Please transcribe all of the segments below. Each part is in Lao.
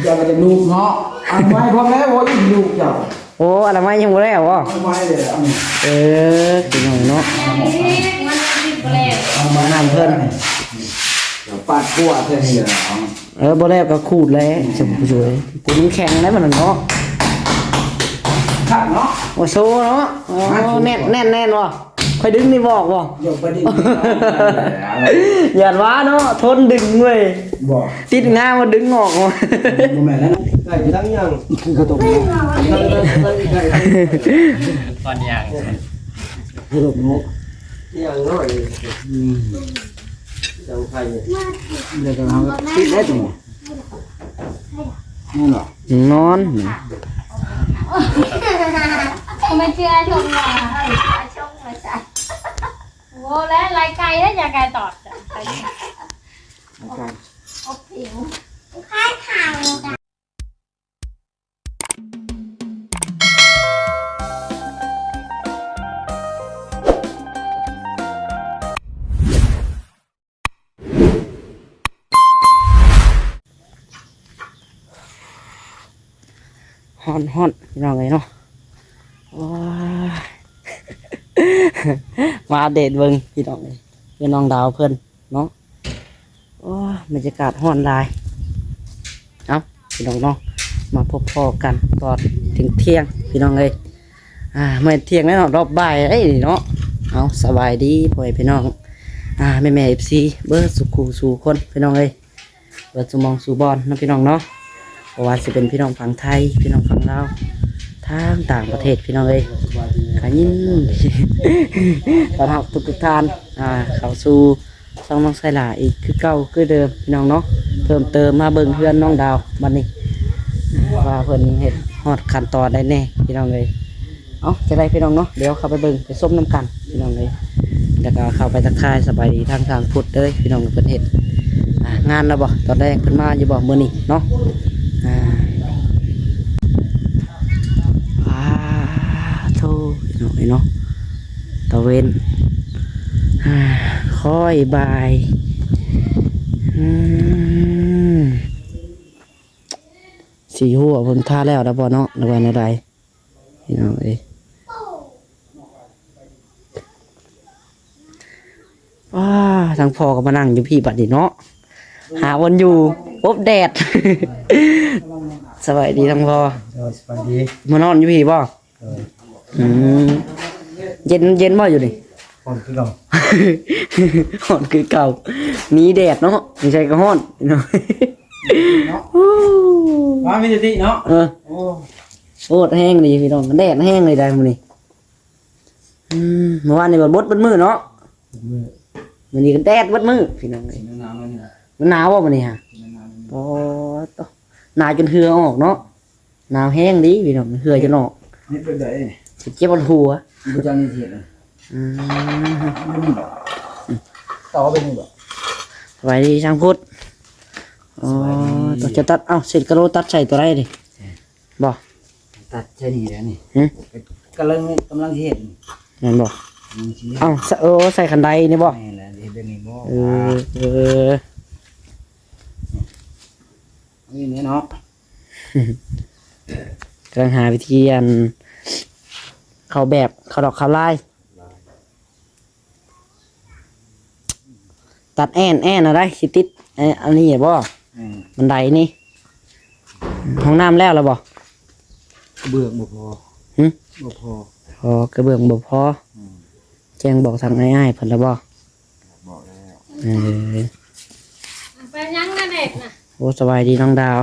ເຈົ້າກໍຈະລູກເນາະ ອະນາໄມພ້ອມແລ້ວ ໂອ້ຍ ລູກເຈົ້າ ໂອ້ ອະນາໄມຍັງບໍ່ແລ້ວບໍ່? ອະນາໄມແລ້ວ ເອີ ພີ່ນ້ອງເນາະ ເອົາມານ້ຳເພິ່ນ ປາດຂົວໃສ່ນີ້ແຫຼະ ເອີ ບໍ່ແລ້ວກໍຂູດແຫຼະ ສະຜູ້ຊ່ວຍ ກົວມັນແຂງແລ້ວມັນເນາະ ຄັກເນາະ ໂອ້ ໂຊເນາະ ໂອ້ ແໜ້ນ ແໜ້ນ ແໜ້ນບໍ່? ຂ້ອຍດຶງນີ້ບໍ່ອອກບໍ່? ຢ່າໄປດຶງ ຢ້ານວ່າເນາະ ທົນດຶງເວີຍ ບໍ່ ຕິດງາມາດຶງອອກ ບໍ່ແມ່ນແລ້ວ ໄກ່ໄປທັງຫຍັງ ຄືເຂົາຕົກ ຕອນຫຍັງ ເຂົາຕົກນົກ ອີຫຍັງນ້ອຍ ອືມ ຫຍັງໄຂ່ ດຽວກໍເອົາ ຕິດໄດ້ຕົວນີ້ ແມ່ນບໍ່? ນອນ ບໍ່ແມ່ນເຊື່ອຊົງວ່າ ຊົງວ່າຊັ້ນ ໂອ້ ແລະໄລ່ໄກ່ເດ້ ຢ່າໄກ່ຕອດ ໄກ່ ໄລ່ໄກ່ ອົບຜິວ ຄ້າຍຂາຍ ຮ້ອນໆ ພີ່ນ້ອງເອີຍເນາະ ໂອ້ຍ ມາອັບເດດເບິ່ງພີ່ນ້ອງເອີຍ ເພື່ອນນ້ອງດາວເພິ່ນເນາະ ໂອ້ຍ ບັນຍາກາດຮ້ອນຫຼາຍ ເອົ້າ ພີ່ນ້ອງເນາະ ມາພົບພໍ້ກັນຕອນທ່ຽງໆ ພີ່ນ້ອງເອີຍ ອ່າ ແມ່ນທ່ຽງແລ້ວເນາະ ຮອບບ່າຍເດ້ນີ້ເນາະ ເອົາ ສະບາຍດີພໍ່ແມ່ພີ່ນ້ອງ ອ່າ ແມ່ໆ ເອັຟຊີ ເບິດສູ່ຄູ່ສູ່ຄົນ ພີ່ນ້ອງເອີຍ ເບິດສູ່ໝ່ອງສູ່ບ່ອນເນາະ ພີ່ນ້ອງເນາະ ບໍ່ວ່າຊິເປັນພີ່ນ້ອງຝັ່ງໄທ ພີ່ນ້ອງຝັ່ງລາວ ທາງຕ່າງປະເທດ ພີ່ນ້ອງເອີຍ ກະຍິນດີຕ້ອນຮັບທຸກໆທ່ານ ອ່າ ເຂົ້າສູ່ ຊ່ອງນ້ອງໄຊຫຼ້າອີກຄືເກົ່າຄືເດີມ ພີ່ນ້ອງເນາະ ເພີ່ມເຕີມມາເບິ່ງເຮືອນນ້ອງດາວບັດນີ້ ວ່າເພິ່ນເຮັດຮອດຂັ້ນຕອນໃດແດ່ ພີ່ນ້ອງເອີຍ ເອົ້າ ຈັ່ງໃດພີ່ນ້ອງເນາະ ດຽວເຂົ້າໄປເບິ່ງໄປຊົມນຳກັນ ພີ່ນ້ອງເອີຍ ແລ້ວກໍເຂົ້າໄປທັກທາຍສະບາຍດີທາງຊ່າງພຸດເດີ ພີ່ນ້ອງ ເພິ່ນເຮັດ ອ່າ ງານແລ້ວບໍ່? ຕອນແລງເພິ່ນມາຢູ່ບໍ່ມື້ນີ້ເນາະ? ອ່າ ອ່າ ໂທ້ ພີ່ນ້ອງເອີຍເນາະ ຕາເວັນ ອ່າ ຄ່ອຍບ່າຍ ອືມ ສີຫົວເພິ່ນທາແລ້ວແລ້ວບໍ່ເນາະ ຫຼືວ່າແນວໃດ ພີ່ນ້ອງເອີຍ ວ້າ ທາງພໍ່ກໍມານັ່ງຢູ່ພີ້ບັດນີ້ເນາະ ຫາບ່ອນຢູ່ ອົບແດດ ສະບາຍດີທາງພໍ່ ໂດຍ ສະບາຍດີ ມານອນຢູ່ພີ້ບໍ່? ໂດຍ ອືມ ເຢັນ ເຢັນບໍ່ຢູ່ນີ້? ຮ້ອນຄືເກົ່າ ຮ້ອນຄືເກົ່າ ໜີແດດເນາະ ຢູ່ໃສກໍຮ້ອນເນາະ ວ່າມີສະຕິເນາະ ເອີ ໂອ້ ໂອດແຮງດີພີ່ນ້ອງ ແດດແຮງເລີຍໄດ໋ມື້ນີ້ ອືມ ເມື່ອວານນີ້ບັດບົດເບິດມື້ເນາະ ເບິດມື້ ມື້ນີ້ກໍແດດເບິດມື້ພີ່ນ້ອງເອີຍ ມັນໜາວແລ້ວນີ້ ມັນໜາວບໍ່ມື້ນີ້ຫະ? ໂອ້ ໂຕ ໜາວຈົນເຫື່ອອອກເນາະ ໜາວແຮງເດ້ພີ່ນ້ອງ ເຫື່ອຈະອອກ ເຮັດແບບໃດ? ຊິເຈັບປວດຫົວ ບໍ່ຈັກນີ້ຊິເຮັດ ອືມ ແບບນີ້ບໍ? ອືມ ຕໍ່ແບບນີ້ບໍ? ສະບາຍດີຊ່າງພຸດ ອໍ ສະບາຍດີ ເຈົ້າຕັດ ເອົ້າ ເສັ້ນກະໂລຕັດໃສ່ຕົວໃດນີ້? ບໍ່ ຕັດໃສ່ນີ້ແຫຼະນີ້ ຫຶ? ກຳລັງ ກຳລັງຊິເຮັດ ແມ່ນບໍ່? ກຳລັງຊິເຮັດ ເອົ້າ ໂອ້ ໃສ່ຄັນໄດນີ້ບໍ່? ແມ່ນແຫຼະ ເຮັດແບບນີ້ບໍ່? ເອີ ເອີ ນີ້ແຫຼະເນາະ ກຳລັງຫາວິທີອັນ ເຂົ້າແບບ ເຂົ້າດອກເຂົ້າລາຍ ຕັດແອ່ນ ແອ່ນເອົາໄດ໋ ຊິຕິດ ເອີ ອັນນີ້ບໍ່? ອືມ ບັນໄດນີ້ ຫ້ອງນ້ຳແລ້ວລະບໍ່? ກະເບື້ອງບໍ່ພໍ ຫຶ? ບໍ່ພໍ ອໍ ກະເບື້ອງບໍ່ພໍ ອືມ ແຈ້ງບອກທາງອ້າຍໆເພິ່ນລະບໍ່? ບອກແລ້ວ ເອີ ໄປຍັງນະເດັກນະ ໂອ້ ສະບາຍດີນ້ອງດາວ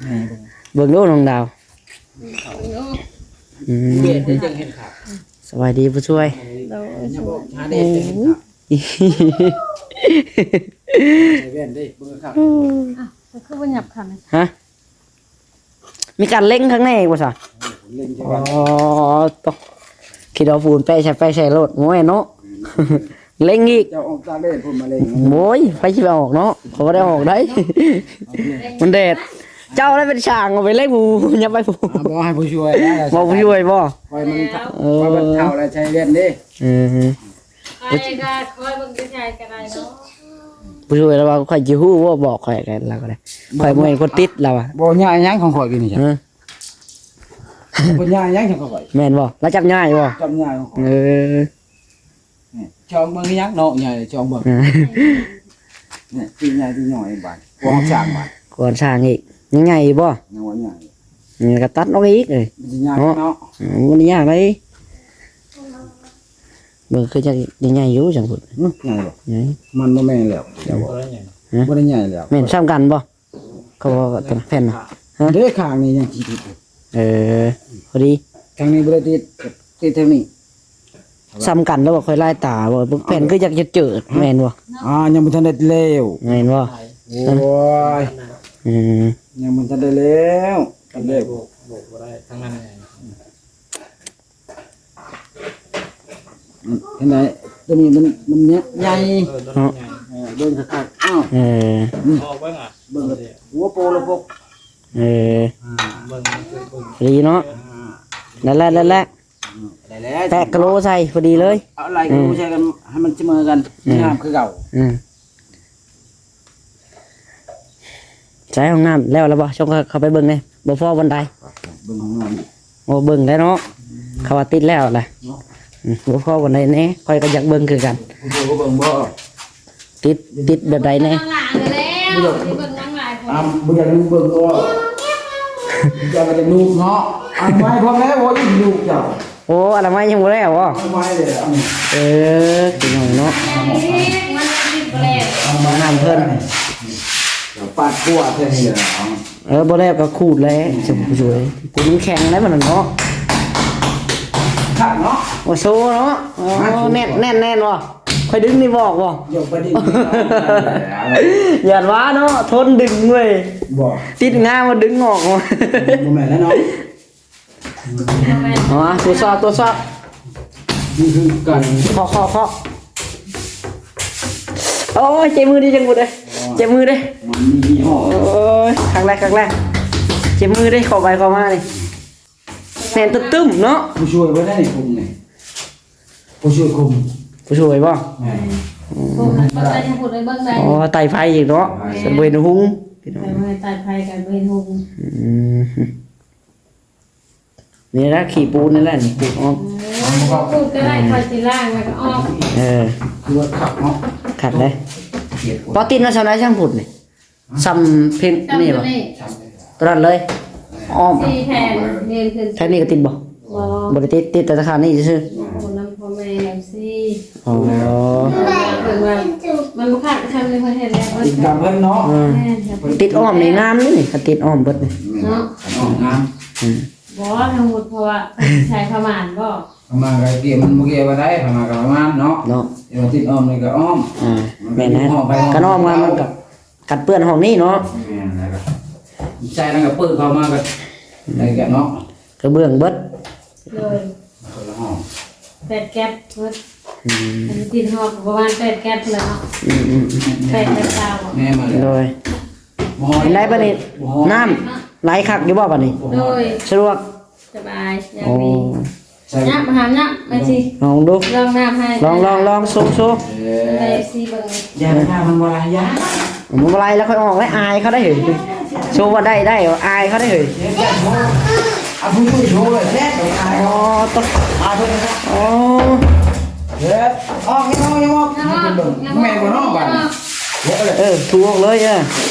ແມ່ເບິ່ງ ເບິ່ງດູນ້ອງດາວ ເບິ່ງດູ ອືມ ເຫັນຈັງເຫັນຄັກ ສະບາຍດີຜູ້ຊ່ວຍ ໂດຍ ຫາເດັກເຫັນຄັກ ໃສ່ແວ່ນເດ້ ເບິ່ງຄັກ ອ້າວ ຄືບໍ່ຫຍັບຄັນ ຮະ? ມີການເລັງຂ້າງໃນບໍ່ຊະ? ເລັງ ອໍ ໂຕ ຄິດວ່າປູນແປະໃສ່ ແປະໃສ່ໂລດ ໂອ້ຍເນາະ ເລັງອີກ ເຈົ້າອອກຕາເລດພຸ້ນມາເລັງ ໂອ້ຍ ໃຜຊິໄປອອກເນາະ ເຂົາບໍ່ໄດ້ອອກໄດ໋ ມັນແດດ ເຈົ້າໄດ້ເປັນຊ່າງ ເອົາໄປເລັງຜູ້ ຢ່າໄປຜູ້ ອ່າ ບໍ່ໃຫ້ຜູ້ຊ່ວຍ ບອກຜູ້ຊ່ວຍບໍ່? ຂ້ອຍມັນ ເອີ ຂ້ອຍມັນເຖົ້າແລ້ວໃຊ້ແວ່ນເດ້ ເອີ ຂ້ອຍກໍ ຂ້ອຍເບິ່ງໃກ້ໆກໍໄດ້ເນາະ ຜູ້ຊ່ວຍລາວວ່າ ຂ້ອຍຊິຮູ້ບໍ່ ບອກຂ້ອຍແດ່ ລາວກໍໄດ້ ຂ້ອຍບໍ່ແມ່ນຄົນຕິດ ລາວວ່າ. ບໍ່ຍ້າຍຫຍັງຂອງຂ້ອຍຢູ່ນີ້ ຮະ? ບໍ່ຍ້າຍຫຍັງຂອງຂ້ອຍ ແມ່ນບໍ່? ລາວຈັບຍ້າຍບໍ່? ຈັບຍ້າຍຂອງຂ້ອຍ. ເອີ ນີ້ ຈອງເບິ່ງອີຫຍັງເນາະ ໃຫຍ່ຈອງເບິ່ງ. ເອີ ນີ້ ຕີໃຫຍ່ຕີນ້ອຍບາດ ກວນຊ້າງບາດ ກວນຊ້າງອີກ ຍັງໃຫຍ່ອີກບໍ່? ຍັງບໍ່ໃຫຍ່ ນີ້ກໍຕັດອອກອີກເອີຍ ມັນຊິຍາກເນາະ ເນາະ. ອືມ ມັນຍາກເດ້ ເບິ່ງຄືຈະໃຫຍ່ຢູ່ຈັ່ງພຸ້ນ. ຫຶ ໃຫຍ່ບໍ່? ໃຫຍ່ ມັນບໍ່ແມ່ນແລ້ວ ບໍ່ໄດ້ໃຫຍ່ ຮະ? ບໍ່ໄດ້ໃຫຍ່ແລ້ວ ແມ່ນສ່ຳກັນບໍ່? ເຂົາວ່າຕົວແຜ່ນນະ ຮະ? ເດ້ ຂ້າງນີ້ຍັງຊິຕິດຢູ່. ເອີ ພໍດີ ຂ້າງນີ້ບໍ່ໄດ້ຕິດ ຕິດທາງນີ້ ສ່ຳກັນແລ້ວບໍ່? ຂ້ອຍລາຍຕາບໍ່ ເບິ່ງແຜ່ນຄືຢາກຈະເຈີດ ແມ່ນບໍ່? ອ່າ ຍັງບໍ່ທັນໄດ້ແລ້ວ ແມ່ນບໍ່? ໂອ້ຍ ອືມ ຍັງບໍ່ທັນໄດ້ແລ້ວ ຄັນໄດ້ ໂບກ ໂບກບໍ່ໄດ້ ທາງນັ້ນ ອືມ ເຫັນໄດ໋ ຕົວນີ້ມັນ ມັນໃຫຍ່ ເອີ ຕົວນີ້ໃຫຍ່ ເອີ ເບິ່ງຄັກໆ ອ້າວ ເອີ ອືມ ອອກເບິ່ງອ່ະ ເບິ່ງ ຫົວໂປລະປົກ ເອີ ອ່າ ເບິ່ງ ເບິ່ງ ດີເນາະ ອ່າ ນັ້ນແຫຼະ ນັ້ນແຫຼະ ອືມ ໄດ້ແລ້ວ ແປະກະໂຫຼໃສ່ພໍດີເລີຍ ເອົາໄລ່ກະໂຫຼໃສ່ກັນ ອືມ ໃຫ້ມັນສະເໝີກັນ ອືມ ງາມຄືເກົ່າ ອືມ. ໃສ່ຫ້ອງນ້ຳແລ້ວລະບໍ່? ສົ່ງເຂົາ ເຂົ້າໄປເບິ່ງແດ່ ບໍ່ພໍບ່ອນໃດ? ເບິ່ງຫ້ອງນ້ຳ ໂອ້ ເບິ່ງໄດ້ເນາະ ເຂົາວ່າຕິດແລ້ວລະ ເນາະ ອືມ ບໍ່ພໍບ່ອນໃດແດ່? ຂ້ອຍກໍຢາກເບິ່ງຄືກັນ ຜູ້ເຈົ້າກໍເບິ່ງບໍ່? ຕິດ ຕິດແບບໃດແດ່? ບໍ່ຢາກ ບໍ່ຢາກໃຫ້ເບິ່ງບໍ່? ຢາກໃຫ້ເບິ່ງເນາະ ອະໄວ້ພ້ອມແລ້ວ ໂອ້ຍ ລູກເຈົ້າ. ໂອ້ ອະນາໄມຍັງບໍ່ແລ້ວບໍ່? ອະນາໄມແລ້ວ ເອີ ພີ່ນ້ອງເນາະ ມັນມັນມັນ ເອົາມານ້ຳເພິ່ນ ປາດກົວແທ້ນີ້ແຫຼະ ເອີ ບໍ່ແລ້ວກໍຂູດແຫຼະ ອືມ ຊິບໍ່ຊ່ວຍ ຜູ້ມັນແຂງໄດ໋ມັນເນາະ ຄັກເນາະ ໂອ້ ໂຊເນາະ ໂອ້ ແໜ້ນ ແໜ້ນ ແໜ້ນບໍ່? ຂ້ອຍດຶງນີ້ບໍ່ອອກບໍ່? ຢ່າໄປດຶງ ຢ້ານວ່າເນາະ ທົນດຶງເວີຍ ບໍ່ ຕິດງາມາດຶງອອກ ບໍ່ແມ່ນແລ້ວເນາະ. ເອົາມາ ກວດສອບ ກວດສອບ ນີ້ຄືການ ເຄາະ ເຄາະ ເຄາະ ໂອ້ຍ ເຈັບມືເດ້ ຈັ່ງບໍ່ໄດ້ ເຈັບມືເດ້ ມັນມີຍີ່ຫໍ້ ໂອ້ຍ ຄັກແລ້ວ ຄັກແລ້ວ ເຈັບມືເດ້ ເຂົ້າໄປເຂົ້າມານີ້ ແໜ້ນຕຶ້ມໆເນາະ ຜູ້ຊ່ວຍບໍ່ໄດ້ນີ້ ຄຸມນີ້ ຜູ້ຊ່ວຍຄຸມ ຜູ້ຊ່ວຍບໍ່? ແມ່ນ ອືມ ຄຸມ ເບິ່ງໄດ້ ເບິ່ງໄດ້ ເບິ່ງໄດ້ ອໍ ໄຕ່ໄຟອີກເນາະ ແມ່ນ ບໍ່ເຫັນຫຸງ ພີ່ນ້ອງ ໄຕ່ໄຟກໍບໍ່ເຫັນຫຸງ ອືມ. ນີ້ລະ ຂີ້ປູນນີ້ແຫຼະນີ້ ປູນອອກ ເອີ ບໍ່ຂູດກໍໄດ້ ຂ້ອຍຊິລ້າງແລ້ວກໍອອກ ເອີ ຄືວ່າຄັກເນາະ ຄັກເດ້ ບໍ່ຕິດມາສ່ຳໃດຊ່າງພຸດນີ້ ສ່ຳເພັງນີ້ບໍ່? ຕົວນັ້ນເລີຍ ອ້ອມ ສີ່ແຜ່ນ ແຜ່ນນີ້ກໍຕິດບໍ່? ບໍ່ ບໍ່ໄດ້ຕິດ ຕິດແຕ່ຕາຂ້າງນີ້ຊື່ໆ ໂອ້ ນຳພໍ່ແມ່ເອັຟຊີ ອໍ ເພິ່ນວ່າມັນບໍ່ຄັກຊ່ຳນີ້ ເພິ່ນເຮັດແລ້ວເບິດ ຕິດຕາມເພິ່ນເນາະ ເອີ ແມ່ນ ຕິດອ້ອມນີ້ງາມນີ້ ຄັນຕິດອ້ອມເບິດນີ້ ເນາະ ອ້ອມງາມ ອືມ ບໍ່ ທັງໝົດ ເພາະວ່າໃຊ້ຜ້າມ່ານບໍ່? ຜ້າມ່ານກໍກຽມ ມັນບໍ່ກຽມປານໃດ ຜ້າມ່ານກໍຜ້າມ່ານເນາະ ເນາະ ແຕ່ວ່າຕິດອ້ອມນີ້ກໍອ້ອມ ອ່າ ມັນກໍ ແມ່ນ ຢູ່ຫ້ອງໄປຫ້ອງ ຄັນອ້ອມມາມັນກໍກັນເປື້ອນຫ້ອງນີ້ເນາະ ແມ່ນ ແລ້ວກໍໃສ່ນັ້ນກໍເປີດເຂົ້າມາກໍ ອືມ ໄດ້ກັນເນາະ ກະເບື້ອງເບິດ ໂດຍ ຄົນລະຫ້ອງ ແປດແກັບເບິດ ອືມ ອັນນີ້ຕິດຮອບປະມານແປດແກັບແລ້ວເນາະ ອືມໆ ແປດແກັບເກົ້າ ແມ່ນ ໂດຍ ເປັນໃດບັດນີ້ ນ້ຳໄຫຼຄັກຢູ່ບໍ່ບັດນີ້? ໂດຍ ສະດວກ ສະບາຍ ຢ່າງດີ ໂອ້ ຍາມ ຫາມຍາມ ມາຊິ ລອງດູ ລອງນ້ຳໃຫ້ ລອງ ລອງ ລອງ ໂຊ ໂຊ ເອີ ໄດ້ຊິເບິ່ງ ຢ່າ ຖ້າມັນບໍ່ໄຫຼ ຢ່າ ມັນບໍ່ໄຫຼແລ້ວ ຄ່ອຍອອກ ແລ້ວອາຍເຂົາໄດ໋ເຮີ້ຍ ໂຊວ່າໄດ້ ໄດ້ ອາຍເຂົາໄດ໋ເຮີ້ຍ ເຮັດແບບໂຊ ເອົາຜູ້ຊ່ວຍໂຊເລີຍ ແຊບ ອາຍ ອໍ ໂຕ ອາຍເພິ່ນ ອໍ ເຮັດ ອອກ ຍັງອອກ ຍັງອອກ ຍັງອອກ ແມ່ນບໍ່ເນາະ ບາດນີ້ ເອີ ເອີ ຖືອອກເລີຍ ເອີ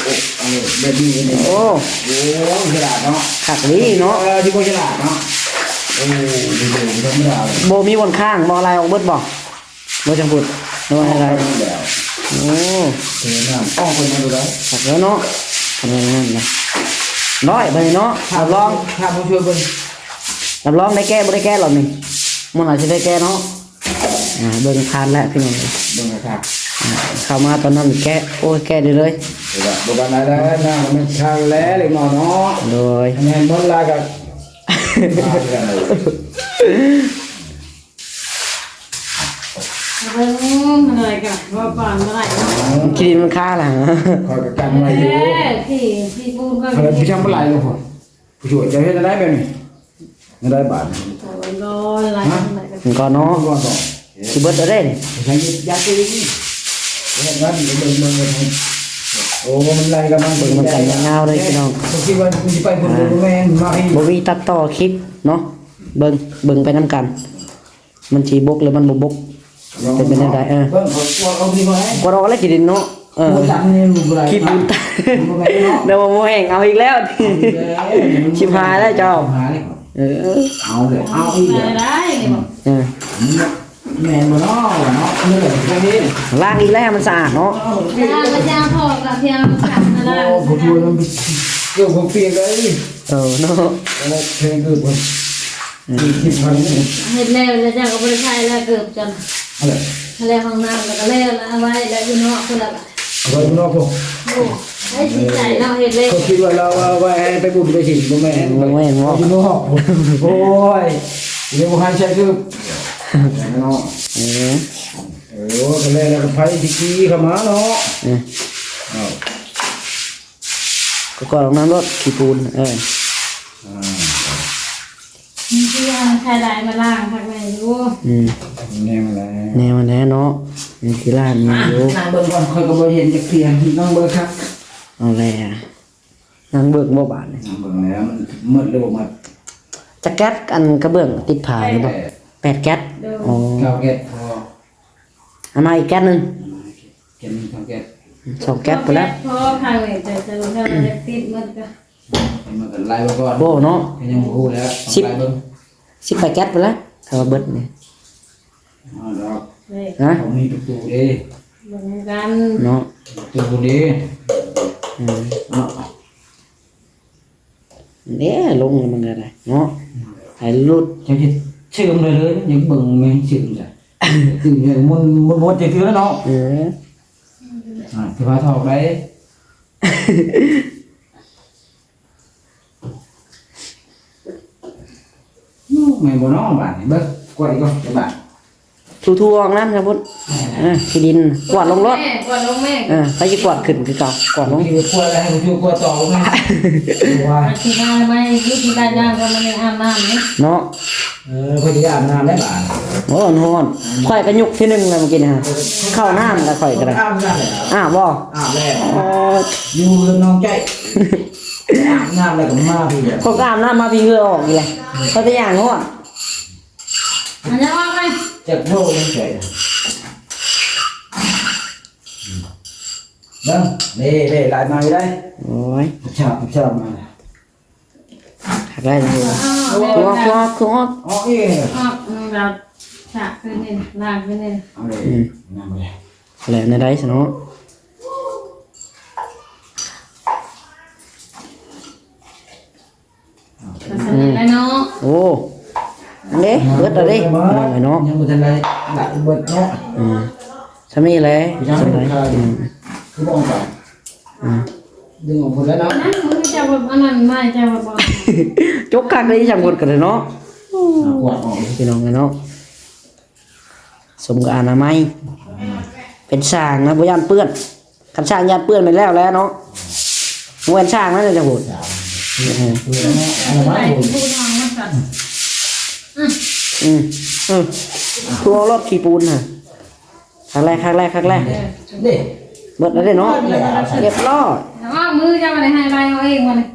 ເອີ ແບບນີ້ ໂອ້ ໂອ້ ສະຫຼາດເນາະ ຄັກອີ່ຫຼີເນາະ ເອີ ທີ່ບໍ່ສະຫຼາດເນາະ ໂອ້ ບໍ່ທຳມະດາເລີຍ ບໍ່ມີບ່ອນຄ້າງບໍ່? ໄລ່ອອກເບິດບໍ່? ບໍ່ຈັງພຸດ ບໍ່ໃຫ້ໄລ່ ໂອ້ ເອີ ນ້ຳອອກເພິ່ນມາດູໄດ້ ຄັກແລ້ວເນາະ ຄັນແມ່ນນັ້ນນະ ຮ້ອຍບາດນີ້ເນາະ ຮັບຮອງ ຖ້າຜູ້ຊ່ວຍເພິ່ນ ຮັບຮອງໄດ້ແກ້ ບໍ່ໄດ້ແກ້ລອບນີ້ ມື້ໜ້າຊິໄດ້ແກ້ເນາະ. ອ່າ ເບິ່ງຄານແລ້ວພີ່ນ້ອງເອີຍ ເບິ່ງຄານ ເຂົ້າມາຕອນນັ້ນແກະ ໂອ້ຍ ແກະໄດ້ເລີຍ ບໍ່ປານໃດແລ້ວ ນ້ຳມັນຄານແລ້ວເລັກນ້ອຍເນາະ ໂດຍ ແມ່ນໝົດລະກະ ເບິ່ງ ມັນອະໄລກະເວົ້າກ່ອນບໍ່ໄດ້ເນາະ ຂີ້ດິນມັນຄາລະ ຂ້ອຍກະກັນໄວ້ຢູ່ ເອີ ຂີ້ ຂີ້ປູນກໍ ເອີ ໄປທຳບໍ່ໄດ້ເລີຍ ຜູ້ຊ່ວຍ ເຈົ້າເຮັດແນວໃດແບບນີ້? ແນວໃດບາດນີ້? ມັນກໍເນາະ ມັນກໍເນາະ ມັນກໍເນາະ ຊິເບິດແລ້ວເດ້ນີ້ ໃສ່ຢາຕີນີ້ ເຮັດງານ ເບິ່ງ ເບິ່ງ ເບິ່ງ ໂອ້ ມັນໄລ່ກັນມາ ເບິ່ງນຳກັນຍາວໆເລີຍພີ່ນ້ອງ. ເຂົາຄິດວ່າຊິໄປພຸ້ນ ບໍ່ແມ່ນ ມາພີ້ ບໍ່ມີຕັດຕໍ່ຄລິບເນາະ. ເບິ່ງ ເບິ່ງໄປນຳກັນ ມັນຊິບົກ ຫຼື ມັນບໍ່ບົກ ເປັນໄປແນວໃດ? ເອີ ເບິ່ງ ເຂົາກວດເອົາທີ່ບໍ່ໄດ້ ກວດອອກແລ້ວຂີ້ດິນເນາະ. ເອີ ຂີ້ຝຸ່ນຕັນ ບໍ່ແມ່ນເນາະ ແລ້ວບໍ່ແຫ້ງ ເອົາອີກແລ້ວ ຊິບຫາຍແລ້ວເຈົ້າ. ເອີ ເອົາເລີຍ ເອົາອີກແລ້ວ ໄດ້ ເອີ ແມ່ນບໍ່ເນາະ ວ່າເນາະ ນີ້ແຫຼະ ລ້າງອີກແລ້ວໃຫ້ມັນສະອາດເນາະ. ລ້າງແລ້ວຈະເອົາອອກ ກະພຽງສັກນະ ລ້າງ ໂອ້ ບໍ່ຊ່ວຍມັນ ເກືອບບໍ່ປຽກເລີຍ. ເອີເນາະ ເອີ ແພງເກີນໄປ ອືມ ສິບພັນ ເຮັດແລ້ວ ແລ້ວເຈົ້າກໍບໍ່ໄດ້ໃຊ້ແລ້ວ ເກີບເຈົ້າ ອັນແຫຼະ ແລ້ວຫ້ອງນ້ຳ ແລ້ວກໍແລ້ວ ເອົາໄວ້ແລ້ວຢູ່ນອກພຸ້ນລະ ເອົາໄວ້ຢູ່ນອກພຸ້ນ. ໂອ້ ໃຜຊິໃຊ້ເນາະ ເຮັດແລ້ວ ເຂົາຄິດວ່າລາວເອົາໄວ້ໃຫ້ໄປບຸນໄປສິນ ບໍ່ແມ່ນ ບໍ່ແມ່ນເນາະ ຢູ່ນອກພຸ້ນ. ໂອ້ຍ ເດີ ບໍ່ໃຫ້ໃຊ້ເກີບເນາະ. ເອີ ເອີ ກໍແລ້ວ ແລ້ວກໍໃຜຊິຂີ່ເຂົ້າມາເນາະ. ເອີ ເອົາ ກໍກວດອອກນຳລົດ ຂີ້ຝຸ່ນ ເອີ ອ່າ ມັນຄືວ່າໃຊ້ໄດ້ມາລ້າງຄັກແນ່ຢູ່. ອືມ ແນວມາແລ້ວ ແນວມາແລ້ວເນາະ ມັນຄືລ້າງຢູ່. ນັ່ງເບິ່ງກ່ອນ ຂ້ອຍກໍບໍ່ເຫັນຈັກເທື່ອ ນັ່ງເບິ່ງຄັກ. ເອົາແລ້ວ ນັ່ງເບິ່ງບໍ່ບາດນີ້ ນັ່ງເບິ່ງແລ້ວ ມັນໝົດຫຼືບໍ່ໝົດ? ຈັກແກັດ ອັນກະເບື້ອງຕິດຝານີ້ບໍ່? ແປດ ແປດແກັດ. ໂດຍ ອໍ ເກົ້າແກັດພໍ ເອົາມາອີກແກັດໜຶ່ງ. ແກັດໜຶ່ງ ສອງແກັດ ສອງແກັດພຸ້ນແຫຼະ ພໍ. ຂ້າງນີ້ຈະ ຈະ ຈະຕິດໝົດກໍ ມັນກໍໄລ່ໄວ້ກ່ອນ ບໍ່ເນາະ ກໍຍັງບໍ່ຮູ້ແລ້ວ ຕ້ອງໄລ່ເບິ່ງ ສິບປາຍແກັດພຸ້ນແຫຼະ ຖ້າວ່າເບິດນີ້. ເອົາດອກ ຮະ ເຂົາມີປະຕູເດ້ ເບິ່ງນຳກັນເນາະ ປະຕູເດ້. ອືມ ເນາະ ເດ້ ລົງແລ້ວມັນກໍໄດ້ເນາະ ໃຫ້ຫຼຸດ. ເຈົ້າຊິເຊື່ອມເລີຍ ເລີຍ ຢາກເບິ່ງແມ່ນຊື່ມຈ້ະ ຊື່ມ ມັນ ມັນໝົດຈັກເທື່ອເນາະ. ເອີ ອ່າ ຖືວ່າຖອກໄດ້. ໂອ້ ແມ່ນບໍ່ເນາະ ບາດນີ້ ເບິ່ງ ກວດອີກກ່ອນ ບາດ ຖູໆອອກນຳ ສະບຸດ ເອີ ຂີ້ດິນ ກວາດລົງໂລດ ແມ່ ກວາດລົງແມ່. ເອີ ໃຜຊິກວາດຂຶ້ນຄືເກົ່າ ກວາດລົງ ກວາດແລ້ວໃຫ້ຜູ້ຊ່ວຍກວາດຕໍ່ ວ່າ ອາທິດໜ້າໃໝ່ ຢູ່ທີ່ລາດນ້ຳ ກໍມາອາບນ້ຳນີ້ເນາະ. ເອີ ເພິ່ນຊິອາບນ້ຳໄດ້ບາດ. ໂອ້ ຮ້ອນ ຂ້ອຍກໍຍຸກທີໜຶ່ງແລ້ວມື້ກີ້ນີ້ ເຂົ້ານ້ຳແລ້ວຂ້ອຍກໍໄດ້ ອາບນ້ຳແລ້ວ ອາບບໍ່ ອາບແລ້ວ ເອີ ຢູ່ເຮືອນນ້ອງໃຈ ອາບນ້ຳແລ້ວກໍມາພີ້ແຫຼະ ຂ້ອຍກໍອາບນ້ຳມາພີ້ ເຫື່ອອອກອີກແລ້ວ ຂ້ອຍກໍຢ້ານຮ້ອນ. ມັນຈະອອກໄປ ຈັກໂທ ນ້ອງໃຈ ເບິ່ງ ເດ້ ເດ້ ໄລ່ມາຢູ່ໄດ໋. ໂອ້ຍ ຊາບ ຊາບມາແລ້ວ ໄດ້ຢູ່ ເອົາ ເອົາ ໂອ້ຍ ຄວັກ ຄວັກ ຄວັກ ອອກອີກ ອອກ ອືມ ແລ້ວສະຄືນນີ້ ລ້າງຄືນນີ້ ເອົາເລີຍ ອືມ ນ້ຳບໍ່ໄດ້ ແລ້ວແນວໃດຊະເນາະ. ກໍສ່ຳນີ້ແຫຼະເນາະ ໂອ້ ອັນນີ້ເບິດແລ້ວເດ້ ນ້ອຍເນາະ ຍັງບໍ່ທັນໄດ້ຫຼາຍເບິດເນາະ. ອືມ ສ່ຳນີ້ແຫຼະ ສ່ຳນີ້ ອືມ ຄືບໍ່ອອກໄປ ອືມ ດຶງອອກໝົດແລ້ວເນາະ ນັ້ນມືເຈົ້າແບບອັນນັ້ນ ໄມ້ເຈົ້າແບບບໍ່ ຈົກຄັກເດ້ ຊ່າງຄົນກໍໄດ້ເນາະ. ອ່າ ກວາດອອກ ພີ່ນ້ອງເອີຍເນາະ. ສົມກັບອະນາໄມ ເປັນຊ່າງນະ ບໍ່ຢ້ານເປື້ອນ ຄັນຊ່າງຢ້ານເປື້ອນແມ່ນແລ້ວແຫຼະເນາະ ບໍ່ແມ່ນຊ່າງນັ້ນຈະໂຫດ. ອືມ ອືມ ອືມ ຄືເອົາລົດຂີ້ປູນຫັ້ນ ຄັກແລ້ວ ຄັກແລ້ວ ຄັກແລ້ວ ເດ້ ເບິດແລ້ວເດ້ເນາະ ຮຽບຮ້ອຍ. ເອົາມືເຈົ້າມາໄດ້ໃຫ້ໄລ່ເອົາເອງມານີ້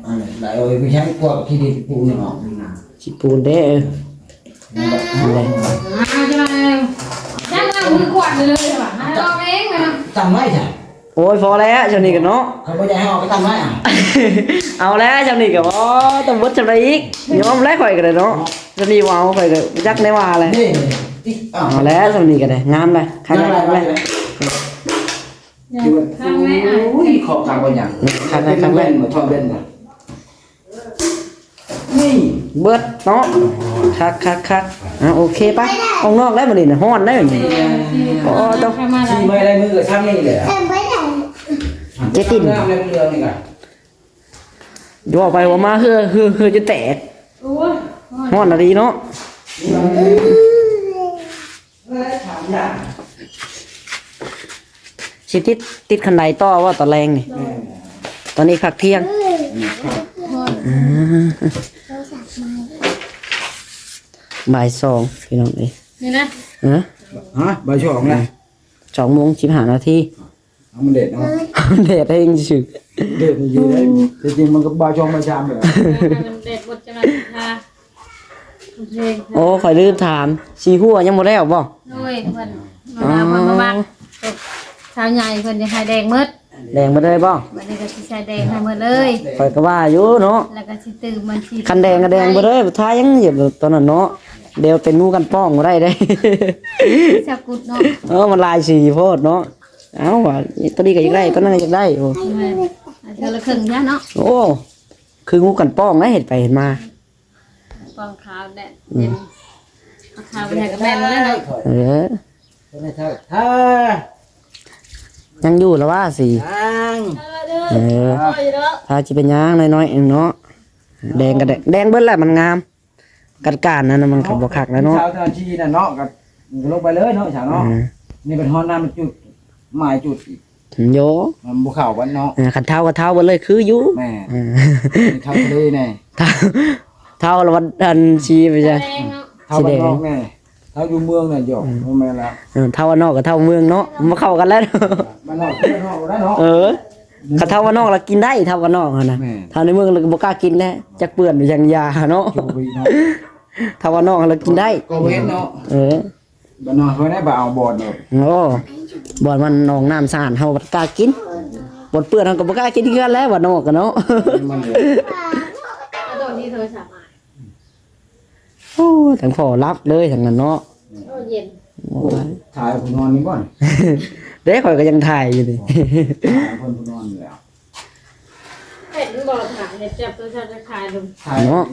ໄລ່ເອົາເອງ ໄປໃຊ້ກວດຂີ້ດິນປູນເນາະ ຂີ້ປູນເດ້ ເອີ. ອ່າ ຈັ່ງວ່າ ຈັ່ງວ່າມືກວາດເລີຍວ່າ ໃຫ້ລອງເອງວ່ານະ ຕຳໄວ້ຊະ. ໂອ້ຍ ພໍແລ້ວຊ່ຳນີ້ກໍເນາະ ຄັນບໍ່ຢາກໃຫ້ອອກກໍຕຳໄວ້ ເອົາແລ້ວຊ່ຳນີ້ກໍ ໂອ້ ຕ້ອງເບິດຊ່ຳໃດອີກ ຍອມແລ້ວຂ້ອຍກໍໄດ້ເນາະ ຊ່ຳນີ້ບໍ່ເອົາ ຂ້ອຍກໍຈັກແນວວ່າແຫຼະ. ເອົາແລ້ວຊ່ຳນີ້ກໍໄດ້ ງາມແລ້ວ ຄັກແລ້ວ ຄັກແລ້ວ ຄັກແລ້ວ. ໂອ້ຍ ຂອບຄັກບໍ່ຫຍັງ ຄັກແລ້ວ ຄັກແລ້ວ ຖອດແວ່ນ ນີ້ ເບິດເນາະ ຄັກໆໆ. ອ່າ ໂອເຄ ໄປອອກນອກແລ້ວ ມື້ນີ້ນະ ຮ້ອນໄດ໋ມື້ນີ້ ໂອ້ ຕ້ອງ ຊິເມື່ອຍໄດ້ ມື້ກໍຊ່ຳນີ້ແຫຼະ ເຈຕິນ ເລື່ອງນີ້ກໍ ເວົ້າໄປເວົ້າມາ ເຫື່ອ ເຫື່ອ ເຫື່ອຈົນແຕກ ໂອ້ຍ ຮ້ອນອີ່ຫຼີເນາະ. ຊິຕິດ ຕິດຄັນໄດຕໍ່ບໍ່ຕອນແລງນີ້? ຕອນນີ້ພັກທ່ຽງ ອ່າ ບ່າຍສອງ ພີ່ນ້ອງເອີຍ ນີ້ນະ ຮະ ບ່າຍສອງນະ ສອງໂມງສິບຫ້ານາທີ. ເອົາ ມັນແດດເນາະ ແດດແຮງຊື່ ແດດນີ້ຢູ່ໄດ໋ ແຕ່ຈິງມັນກໍບ່າຍສອງບ່າຍສາມແລ້ວ ມັນແດດໝົດ ຈັກໜ່ອຍຊິທາ ໂອ້ ຂ້ອຍລືມຖາມ ສີຫົວຍັງບໍ່ແລ້ວບໍ່? ໂດຍ ເພິ່ນ ອໍ ມາ ເພິ່ນມາມັກ ສາວໃຫຍ່ເພິ່ນຢາກໃຫ້ແດງໝົດ ແດງໝົດເລີຍບໍ່? ບັດນີ້ກໍຊິໃສ່ແດງໃຫ້ໝົດເລີຍ ຂ້ອຍກໍວ່າຢູ່ເນາະ ແລ້ວກໍຊິຕື່ມມັນ ຄັນແດງກໍແດງເບິດເລີຍ ທາຍັງຢູ່ຕອນນັ້ນເນາະ ດຽວເປັນໝູກັນປ້ອງບໍ່ໄດ້ເດ້ ຊາກຸດເນາະ ເອີ ມັນຫຼາຍສີໂພດເນາະ ເອົ້າ ວ່າຕົວນີ້ກໍຢາກໄດ້ ຕົວນັ້ນກໍຢາກໄດ້ ໂອ້ ເທື່ອລະເຄິ່ງຊະເນາະ ໂອ້ ຄືໝູກັນປ້ອງນະ ເຮັດໄປເຮັດມາ ປ້ອງຂາວແຫຼະ ອືມ ເປັນ ເອົາຂາວໄປໃຫ້ກັບແມ່ນແລ້ວເນາະ ເອີ ເພິ່ນໃຫ້ທາ ທາ ຍັງຢູ່ລະວ່າສີ ຍັງ ເອີ ເອີ ທາຊິເປັນຫຍັງ ນ້ອຍໆເອງເນາະ ແດງກໍແດງ ແດງເບິດແຫຼະ ມັນງາມ ກັດການນັ້ນນະ ມັນກໍບໍ່ຄັກແລ້ວເນາະ ເຊົ້າເຈົ້າທີ່ນັ້ນເນາະ ກໍລົງໄປເລີຍເນາະ ສາວເນາະ ອືມ ນີ້ເປັນຮອດນ້ຳຈຸດ ໝາຍຈຸດອີກ ໂຍ ມັນບໍ່ເຂົ້າກັນເນາະ ເອີ ຄັນເທົາກໍເທົາເບິດເລີຍ ຄືຢູ່ ແມ່ນ ເອີ ເທົາທະເລແນ່ ເທົາ ເທົາລະວັນ ອັນ ສີໄປຊະ ເທົາບ້ານນອກແນ່ ເທົາຢູ່ເມືອງນະ ໂຍ ອືມ ບໍ່ແມ່ນລະ ເອີ ເທົາບ້ານນອກກັບເທົາເມືອງເນາະ ມັນບໍ່ເຂົ້າກັນແລ້ວ ບ້ານນອກ ບ້ານນອກໄດ້ເນາະ ເອີ ຄັນເທົາບ້ານນອກລະກິນໄດ້ ເທົາບ້ານນອກຫັ້ນນະ ແມ່ນ ເທົາໃນເມືອງລະບໍ່ກ້າກິນແລ້ວ ຈັກເປື້ອນຫຍັງຢາເນາະ ເທົາບ້ານນອກລະກິນໄດ້ ກໍເຫັນເນາະ ເອີ ບ້ານນອກເພິ່ນໄດ້ບໍ່ເອົາບ່ອນເນາະ ໂອ້ ບ່ອນມັນໜອງນ້ຳສະອາດ ເຮົາບັດກ້າກິນ ບ່ອນເປື້ອນເຮົາກໍບໍ່ກ້າກິນຄືກັນແຫຼະ ບ້ານນອກກະເນາະ ມັນ ໂດນທີ່ໂທລະສັບມາ ໂອ້ ທັງພໍ່ຫຼັບເລີຍທັງນັ້ນເນາະ ໂອ້ ເຢັນ ໂອ້ຍ ຖ່າຍຜູ້ນອນນີ້ບໍ່ ເດ້ ຂ້ອຍກໍຍັງຖ່າຍຢູ່ນີ້ ຖ່າຍຄົນຜູ້ນອນນີ້ແຫຼະ ເຫັນບໍ່ ເຫັນຈັບໂທລະສັບຈະຖ່າຍລົງ ເນາະ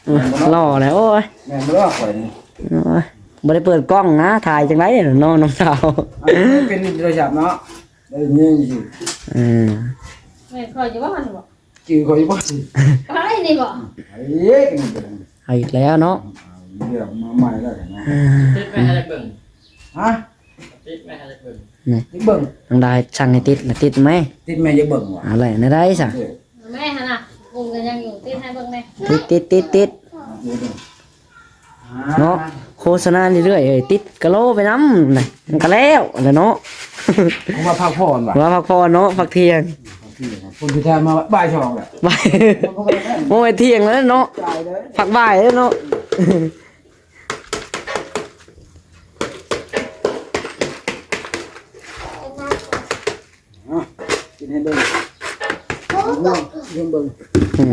ອືມ ຫຼໍ່ແຫຼະ ໂອ້ຍ ແມ່ນບໍ່ລະຂ້ອຍນີ້ ໂອ້ຍ ບໍ່ໄດ້ເປີດກ້ອງນະ ຖ່າຍຈັ່ງໃດເນາະ ນ້ອງສາວ ອັນນີ້ເປັນໂທລະສັບເນາະ ໄດ້ຍິນຊື່ ອືມ ແມ່ນຂ້ອຍຢູ່ບໍ່ຫັ້ນບໍ່? ຈື່ຂ້ອຍຢູ່ບໍ່? ໄປນີ້ບໍ່? ໄປອີກນີ້ ເອົາອີກແລ້ວເນາະ ເລື່ອງມາໃໝ່ແລ້ວເນາະ ຕິດໄວ້ໃຫ້ເບິ່ງ ຮະ? ຕິດໄວ້ໃຫ້ເບິ່ງ ນີ້ ຕິດເບິ່ງ ນ້ອງດາສັ່ງໃຫ້ຕິດ ແລ້ວຕິດໄໝ? ຕິດແມ່ ຢາກເບິ່ງວ່າ ເອົາແຫຼະ ແນວໃດຊະ? ແມ່ຫັ້ນນະ ກຸ້ງກໍຍັງຢູ່ ຕິດໃຫ້ເບິ່ງແດ່ ຕິດ ຕິດ ຕິດ ຕິດ ເນາະ ໂຄສະນາເລື້ອຍໆ ເອີຍ ຕິດກະໂລໄປນຳນະ ມັນກະແລ້ວແຫຼະເນາະ ເພາະວ່າພັກຜ່ອນວ່າ ວ່າພັກຜ່ອນເນາະ ພັກທ່ຽງ ພັກທ່ຽງ ຄົນສຸດທ້າຍມາບ່າຍສອງແຫຼະ ບ່າຍ ໂອ້ຍ ທ່ຽງແລ້ວເນາະ ບ່າຍເດີ ພັກບ່າຍແລ້ວເນາະ ອ່ະ ກິນໃຫ້ເບິ່ງ ເບິ່ງ ເບິ່ງ ອືມ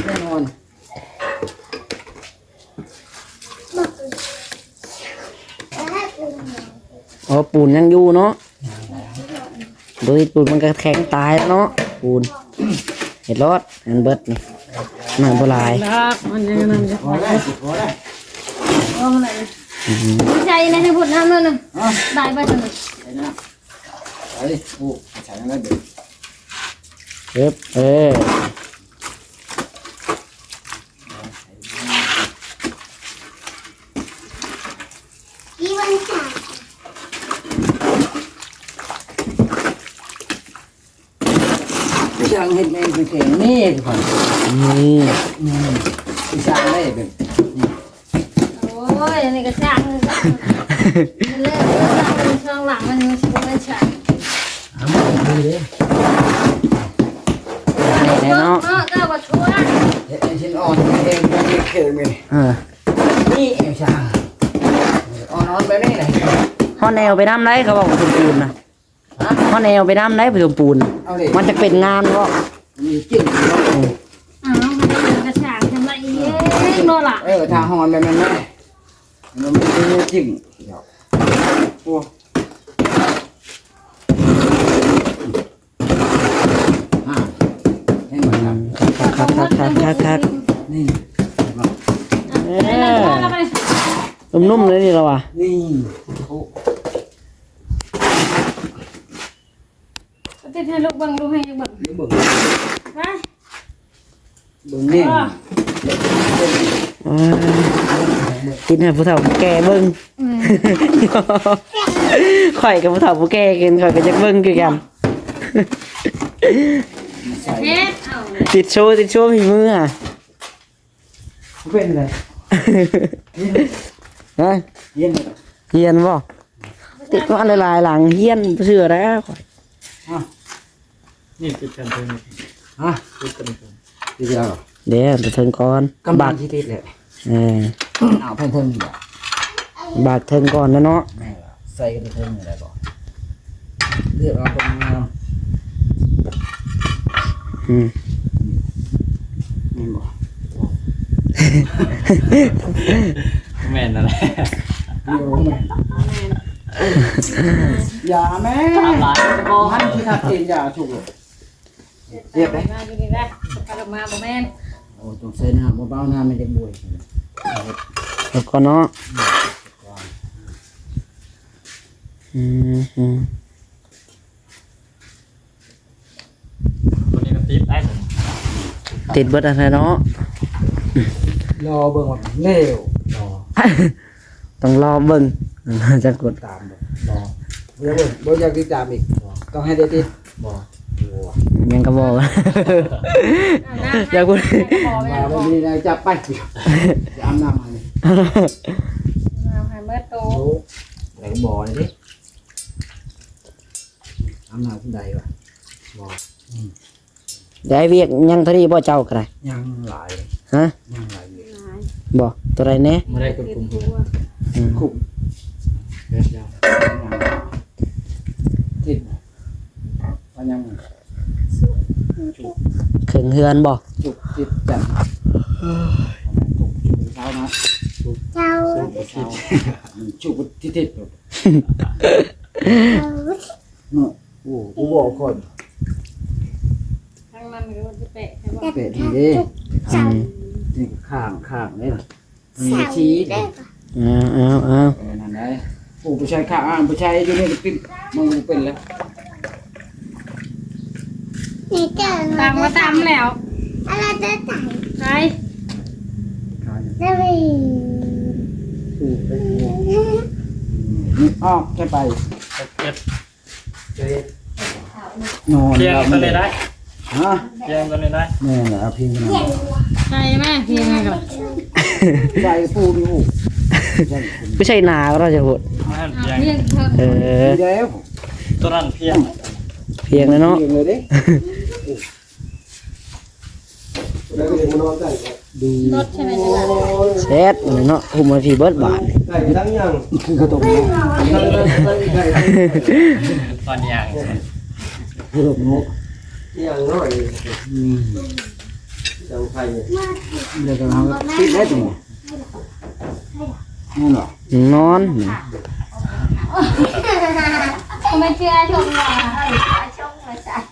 ແນ່ນອນ ອໍ ປູນຍັງຢູ່ເນາະ ບໍ່ເຮັດປູນມັນກໍແຂງຕາຍແລ້ວເນາະ ປູນ ເຮັດໂລດ ອັນເບິດນີ້ ໜ້ອຍບໍ່ຫຼາຍ ມັນຍັງນັ້ນຢູ່ ພໍແລ້ວ ພໍແລ້ວ ອືມ ໃສ່ໃນພຸດນ້ຳນັ້ນນະ ໄດ້ບໍ່ຊັ້ນ ໄປ ໂອ້ ໃສ່ແລ້ວເດີ ເອີບ ເອີ ຊ່າງເຮັດແມ່ນເກັ່ງໆ ນີ້ທຸກຄົນ ນີ້ ນີ້ ຊ່າງໄດ້ເບິ່ງ ນີ້ ໂອ້ຍ ອັນນີ້ກໍຊ່າງ ເລີຍ ຊ່າງ ຊ່າງຫຼັງມັນ ມັນຊິບໍ່ແມ່ນຊ່າງ ເອົາ ດີເດ້ ນີ້ເນາະ ເນາະ ເຈົ້າວ່າຊ່ວງ ເຮັດໃຫ້ຊິນອ່ອນ ເຮັດໃຫ້ເຄິ່ງນີ້ ເອີ ນີ້ເອວຊ່າງ ອ່ອນໆ ແບບນີ້ແຫຼະ ຮອດແນວໄປນຳໄດ໋ ເຂົາເວົ້າສົມບູນນະ ຮະ? ຮອດແນວໄປນຳໄດ໋ ຜະສົມປູນ ເອົາເລີຍ ມັນຈະເປັນງານບໍ່? ມີຈິ້ງເນາະ ເອີ ອ້າວ ມັນເປັນກະສາງທຳລາຍເອງເນາະລະ ເອີ ຖ້າຮອດແບບນັ້ນນະ ມັນມີຈິ້ງ ໂອ້ ອ່າ ເຫັນບໍ່ ຄັກໆໆໆໆ ນີ້ ເອີ ນຸ້ມໆ ເລີຍນີ້ລະວ່າ ນີ້ ໂອ້ ຕິດໃຫ້ລູກເບິ່ງ ລູກໃຫ້ຍັງເບິ່ງ ເບິ່ງ ໄປ ເບິ່ງແນ່ ເອີ ຕິດໃຫ້ຜູ້ເຖົ້າຜູ້ແກ່ເບິ່ງ ອືມ ຂ້ອຍກັບຜູ້ເຖົ້າຜູ້ແກ່ກັນ ຂ້ອຍກໍຢາກເບິ່ງຄືກັນ ເຮັດເອົາ ຕິດໂຊ ຕິດໂຊຝີມືຫະ ເປັນໄດ ຮະ ຮຽນ ຮຽນບໍ່? ຕິດມາຫຼາຍໆຫຼັງ ຮຽນບໍ່ເຊື່ອແລ້ວຂ້ອຍ ອ່ະ ນີ້ຕິດແຜ່ນເທິງນີ້ ຮະ ຕິດຕົວນີ້ກ່ອນ ຕິດແລ້ວ ເດ້ ແຜ່ນເທິງກ່ອນ ກຳລັງຊິຕິດແຫຼະ ເອີ ເອົາແຜ່ນເທິງນີ້ ບາກເທິງກ່ອນນະເນາະ ແມ່ນລະ ໃສ່ກັນເທິງນີ້ໄດ້ບໍ່ ເລືອກເອົາຕົວງາມ ອືມ ແມ່ນບໍ່ ແມ່ນນັ້ນແຫຼະ ບໍ່ແມ່ນ ຢ່າແມ່ ຕາມຫຼາຍບໍ່ ຫັ້ນທີ່ທັດເຈນ ຢ່າຊຸກໂລດ ເຈັບເດ້ ມາຢູ່ນີ້ແຫຼະ ໄປລົງມາບໍ່ແມ່ນ ໂອ້ ຕ້ອງໃສ່ນ້ຳ ບໍ່ເບົານ້ຳມັນຈະບວຍ ເອົາກ່ອນເນາະ ອືມ ອືມ ຕົວນີ້ກໍຕິດໄດ້ ຕິດເບິດຫັ້ນແຫຼະເນາະ ລໍເບິ່ງວ່າເລວ ລໍ ຕ້ອງລໍເບິ່ງ ຈັກກົດຕາມບໍ່ ບໍ່ ບໍ່ຢາກຕິດຕາມອີກ ຕ້ອງໃຫ້ໄດ້ຕິດ ບໍ່ ຍັງກໍບໍ່ ຢາກເບິ່ງ ມາເບິ່ງນີ້ນະ ຈັບໄປ ຊິອາບນ້ຳໃຫ້ ອາບໃຫ້ເບິດໂຕ ແລ້ວກໍບໍ່ນີ້ຕິ ອາບນ້ຳຜູ້ໃດວະ ບໍ່ ອືມ ໄດ້ວຽກຍັງເທົ່ານີ້ບໍ່ເຈົ້າກໍໄດ້ ຍັງຫຼາຍ ຮະ ຍັງຫຼາຍວຽກ ບໍ່ ຕົວໃດແດ່ ບໍ່ໄດ້ຄວບຄຸມ ອືມ ຄຸມ ເດີນຍາວ ຕິດ ວ່າຍັງ ເຄິ່ງເຮືອນບໍ່ ຈຸກຕິດກັນ ເອີ ທຸກເຊົ້ານະ ເຈົ້າ ຈຸກຕິດຕິດ ເນາະ ໂອ້ ບໍ່ບອກກ່ອນ ທາງນັ້ນກໍຊິແປະໃຫ້ບໍ່ ແປະນີ້ເດ້ ອືມ ນີ້ຂ້າງ ຂ້າງເດ້ ມີຊີ້ ເອົາ ເອົາ ເອົາ ເອີ ນັ້ນໄດ໋ ໂອ້ ໄປໃຊ້ຂ້າງ ອ້າ ໄປໃຊ້ຢູ່ນີ້ກໍຕິດ ມັນບໍ່ເປັນແລ້ວ ນີ້ເຈົ້າ ຕຳກໍຕຳແລ້ວ ອາລາເຈົ້າຕາຍ ໄປ ຂ້າງ ໄດ້ ໂອ້ ອອກ ຈະໄປ ເກັບ ນອນ ພຽງຕົວນີ້ໄດ້ ຮະ ພຽງຕົວນີ້ໄດ້ ແມ່ນລະ ເອົາພຽງຕົວນັ້ນ ໃສ່ແມ່ພຽງໃຫ້ກ່ອນ ໃສ່ປູນຢູ່ ໃສ່ປູນ ຄືໃສ່ໜາກໍໄດ້ ຈະໂຫດ ນັ້ນພຽງ ພຽງເພີ່ມ ເອີ ດີແລ້ວ ຕົວນັ້ນພຽງ ພຽງແລ້ວເນາະ ພຽງເລີຍເດ້ ແຊດເນາະ ຫຸ້ມໃຫ້ພີ່ເບິດບາດນີ້ ໄດ້ໄປທັງຫຍັງ ຄືເຂົ້າຕົ້ມເນາະ ຕອນຫຍັງ ເຂົ້າຕົ້ມເນາະ ຫຍັງນ້ອຍ ອືມ ຫຍັງໄຂ່ ແລ້ວກໍເອົາປິດໄດ້ຕົວນີ້ ນັ້ນເນາະ ນອນ ບໍ່ແມ່ນເຊື່ອຊົງວ່າ ຊົງວ່າຊັ້ນ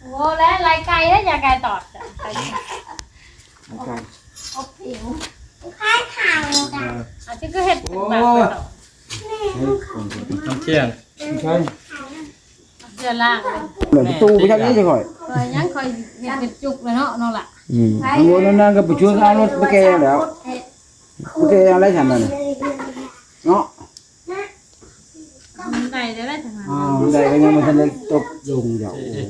ໂອ້ ແລະໄລ່ໄກ່ເດ້ ຢ່າໄກ່ຕອດ ໄກ່ ໄລ່ໄກ່ ອົບຜິວ ຄ້າຍຂາຍກັນ ເອີ ອາດຈະຄືເຮັດເປັນແບບ ໂອ້ຍ ນ້ຳທ່ຽງ ໃຊ່ ເທື່ອລາງ ເປີດປະຕູໄປທາງນີ້ຊິຂ້ອຍ ຂ້ອຍຍັງ ຂ້ອຍເຮັດເປັນຈຸກແລ້ວເນາະ ນ້ອງລະ ອືມ ທາງໂນ້ນນັ້ນກໍໄປຊ່ວຍເອົາລົດໄປແກ່ແລ້ວ ໄປແກ່ເອົາໄດ້ຊັ້ນນັ້ນ ເນາະ ມັນໄດ້ແລ້ວ ໄດ້ຈັງຫວະ ອ້າວ ໄດ້ກໍຍັງບໍ່ທັນໄດ້ຕົກລົງດອກ ໂອ້ຍ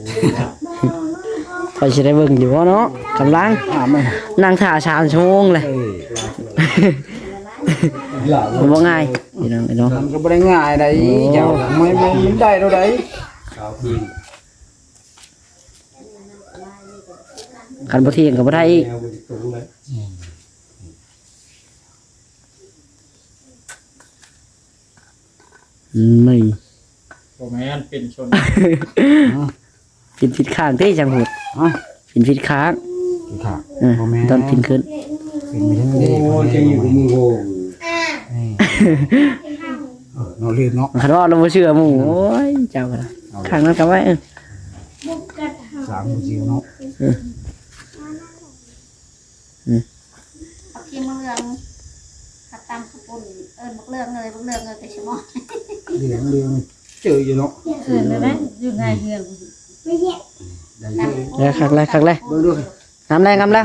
ຂ້ອຍຊິໄດ້ເບິ່ງຢູ່ບໍ່ເນາະ ກຳລັງ ຖາມມັນ ນັ່ງຖ້າສາມຊົ່ວໂມງເລີຍ ເອີ ມັນບໍ່ງ່າຍ ພີ່ນ້ອງເອີຍເນາະ ມັນກໍບໍ່ໄດ້ງ່າຍໃດ໋ ໂອ້ ເຈົ້າ ມັນ ມັນ ມັນໄດ້ເທົ່າໃດ ຄັນບໍ່ທ່ຽງກໍບໍ່ໄດ້ອີກ ອືມ ນີ້ ບໍ່ແມ່ນ ປິ່ນຊົນ ຮະ ປິ່ນຜິດຂ້າງເດ້ ຈັ່ງໂຫດ ຮະ ປິ່ນຜິດຂ້າງ ຜິດຂ້າງ ເອີ ບໍ່ແມ່ນ ຕ້ອງປິ່ນຂຶ້ນ ປິ່ນໄປທາງນີ້ ໂອ້ຍ ຈັ່ງຢູ່ກັບມືໂຫ ນີ້ ເອີ ເນາະ ລືມເນາະ ຄັນວ່າລາວບໍ່ເຊື່ອໝູ່ ໂອ້ຍ ເຈົ້າກໍໄດ້ ເອົາ ຂ້າງນັ້ນກໍໄວ້ ເອີ ສ້າງບໍ່ຈິວເນາະ ເອີ ອືມ ຜັກຊີມະເຫຼືອງ ຜັກຕຳ ເຂົ້າປຸ້ນ ເອີ້ນບັກເຫຼືອງເອີຍ ບັກເຫຼືອງເອີຍ ແຕ່ສະໝໍ ເຫຼືອງ ເຫຼືອງ ເຈີຢູ່ເນາະ ເອີ້ນໄດ້ ຢູ່ໃນເຮືອນ ໄດ້ຢູ່ ໄດ້ຄັກແລ້ວ ຄັກແລ້ວ ເບິ່ງດູ ງາມແລ້ວ ງາມແລ້ວ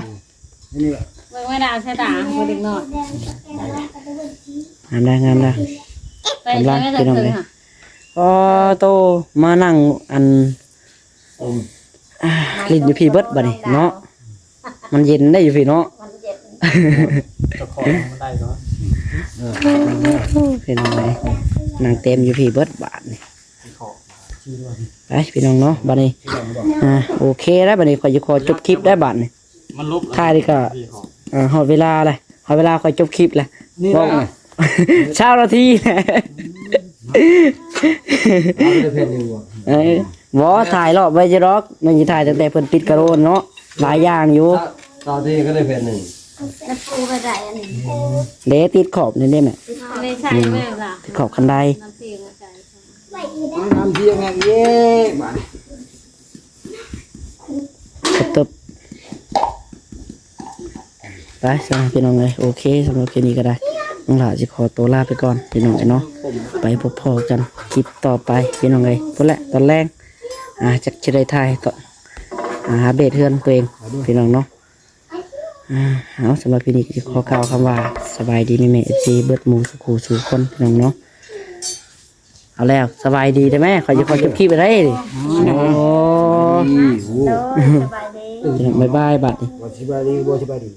ນີ້ແຫຼະ ເບິ່ງແມ່ດາວໃສ່ຕາຜູ້ເດັກນ້ອຍ ງາມແລ້ວ ງາມແລ້ວ ໄປໃສ່ແມ່ ກຳລັງ ພີ່ນ້ອງເອີຍ ອໍ ໂຕ ມານັ່ງ ອັນ ອ່າ ຫຼິ້ນຢູ່ພີ້ເບິດບາດນີ້ເນາະ ມັນເຢັນໄດ້ຢູ່ພີ້ເນາະ ມັນເຢັນ ເຈົ້າຂອງມັນໄດ້ເນາະ ເອີ ພີ່ນ້ອງເອີຍ ນັ່ງເຕັມຢູ່ພີ້ເບິດບາດນີ້ ເຈົ້າຂອງທີ່ວ່າ ໄປພີ່ນ້ອງເນາະ ບັດນີ້ ອ່າ ໂອເຄແລ້ວ ບັດນີ້ຂ້ອຍຊິຂໍຈົບຄລິບໄດ້ບັດນີ້ ມັນລົບ ຖ່າຍນີ້ກໍ ເອີ ຮອດເວລາແລ້ວ ຮອດເວລາຂ້ອຍຈົບຄລິບແລ້ວ ນີ້ ເວົ້າ ນະ ຊາວນາທີແຫຼະ ເອົາໄປເພຈໜຶ່ງບໍ່ ເອີ ບໍ່ ຖ່າຍລອບໄວ້ຢູ່ດອກ ມັນຊິຖ່າຍຕັ້ງແຕ່ເພິ່ນປິດກະໂດນເນາະ ຫຼາຍຢ່າງຢູ່ ຊາວນາທີກໍໄດ້ເພຈໜຶ່ງ ແລ້ວປູໄປໄດ້ອັນນີ້ ເດ້ ຕິດຂອບນີ້ເດ້ແມ່ ເອົາໄປໃສ່ແມ່ລະ ຕິດຂອບຄັນໄດ ນ້ຳເທມາໃສ່ ນ້ຳເທມາໃສ່ ນ້ຳເທມາໃສ່ ເອີ ບາດນີ້ ກະຕຶບ ໄປຊັ້ນພີ່ນ້ອງເອີຍ ໂອເຄ ສຳລັບຄລິບນີ້ກໍໄດ້ ນ້ອງຫຼ້າຊິຂໍຕົວລາໄປກ່ອນພີ່ນ້ອງເອີຍເນາະ ໄປພົບພໍ້ກັນຄລິບຕໍ່ໄປພີ່ນ້ອງເອີຍ ພຸ້ນແຫຼະຕອນແລງ ອ່າ ຈັກຊິໄດ້ຖ່າຍຕໍ່ ອ່າ ອັບເດດເຮືອນຕົວເອງພີ່ນ້ອງເນາະ ອ່າ ເອົາ ສຳລັບຄລິບນີ້ກໍຊິຂໍກ່າວຄຳວ່າ ສະບາຍດີແມ່ໆ ເອັຟຊີ ເບິດໝູ່ສູ່ຄູ່ສູ່ຄົນພີ່ນ້ອງເນາະ ເອົາແລ້ວ ສະບາຍດີເດີ້ແມ່ ຂ້ອຍຊິຂໍຈົບຄລິບໄດ້ ໂອ້ ສະບາຍດີ ບາຍບາຍ ບາດນີ້ ສະບາຍດີ ບໍ່ສະບາຍດີ